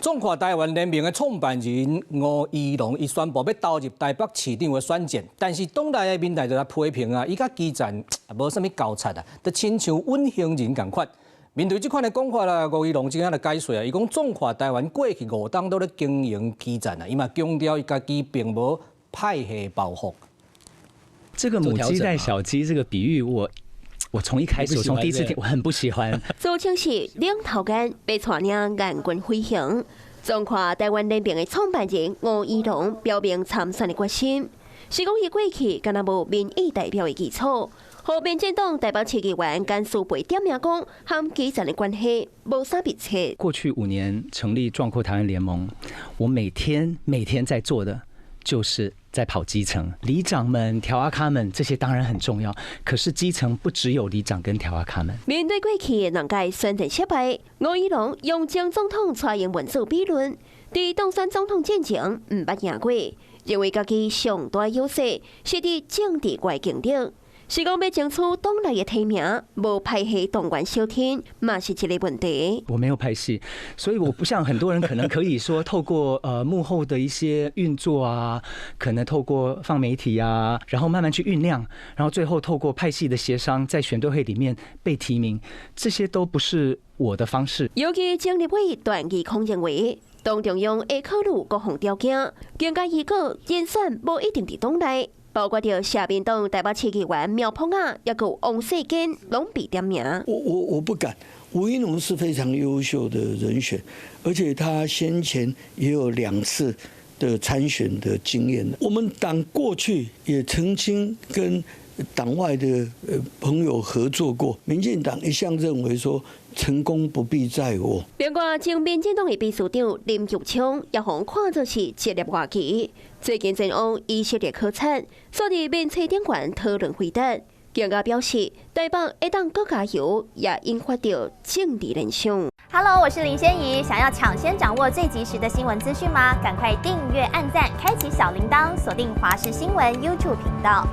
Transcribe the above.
壯闊臺灣聯盟的創辦人吳怡農，伊宣布欲投入台北市長的選戰，但是黨內的民代就來批評啊，伊佮基層無啥物交叉啊，就親像隱形人仝款。面對這款的講法啦，吳怡農這下來解說啊，伊講壯闊臺灣過去5冬都咧經營基層啊，伊嘛強調伊家己並無派系包袱。這個母雞帶小雞這個比喻，我從一開始，我從第一次聽，我很不喜歡。自稱是領頭雁，欲帶領雁群飛行。壯闊臺灣聯盟的創辦人吳怡農表明參選的決心，是講伊過去敢若無民意代表的基礎，予民進黨台北市議員甘思培點名講，和基層的關係無啥密切。過去5年成立壯闊臺灣聯盟，我每天每天在做的就是在跑基層，里長們、調仔跤們這些當然很重要，可是基層不只有里長跟調仔跤們。面對過去兩屆選戰失敗，吳怡農用前總統蔡英文做比論，佇當選總統進前毋捌贏過，認為家己上大優勢是佇政治外經歷。是講欲爭取黨內的提名，無派系動員相挺，嘛是一個問題。我沒有派系，所以我不像很多人可能可以說透過幕後的一些運作啊，可能透過放媒體啊，然後慢慢去醞釀，然後最後透過派系的協商，在選對會裡面被提名，這些都不是我的方式。尤其前立委段宜康認為，黨中央會考慮各項條件，更加預告人選無一定佇黨內。包括著社民黨台北市議員苗博雅，抑閣有王世堅，攏被點名。我不敢，吳怡農是非常優秀的人選，而且他先前也有2次的參選的經驗。我們黨過去也曾經跟黨外的朋友合作過。民進黨一向認為說成功不必在我。另外，前民進黨的秘書長林右昌也予看作是一粒外旗。最近前往以色列考察，煞佇面冊頂懸討論飛彈，更加表示台北會當閣加油，也引發著政治聯想。 Hello，我是林仙怡，想要搶先掌握最及時的新聞資訊嗎？趕快訂閱、按讚、開啟小鈴鐺，鎖定華視新聞 YouTube 頻道。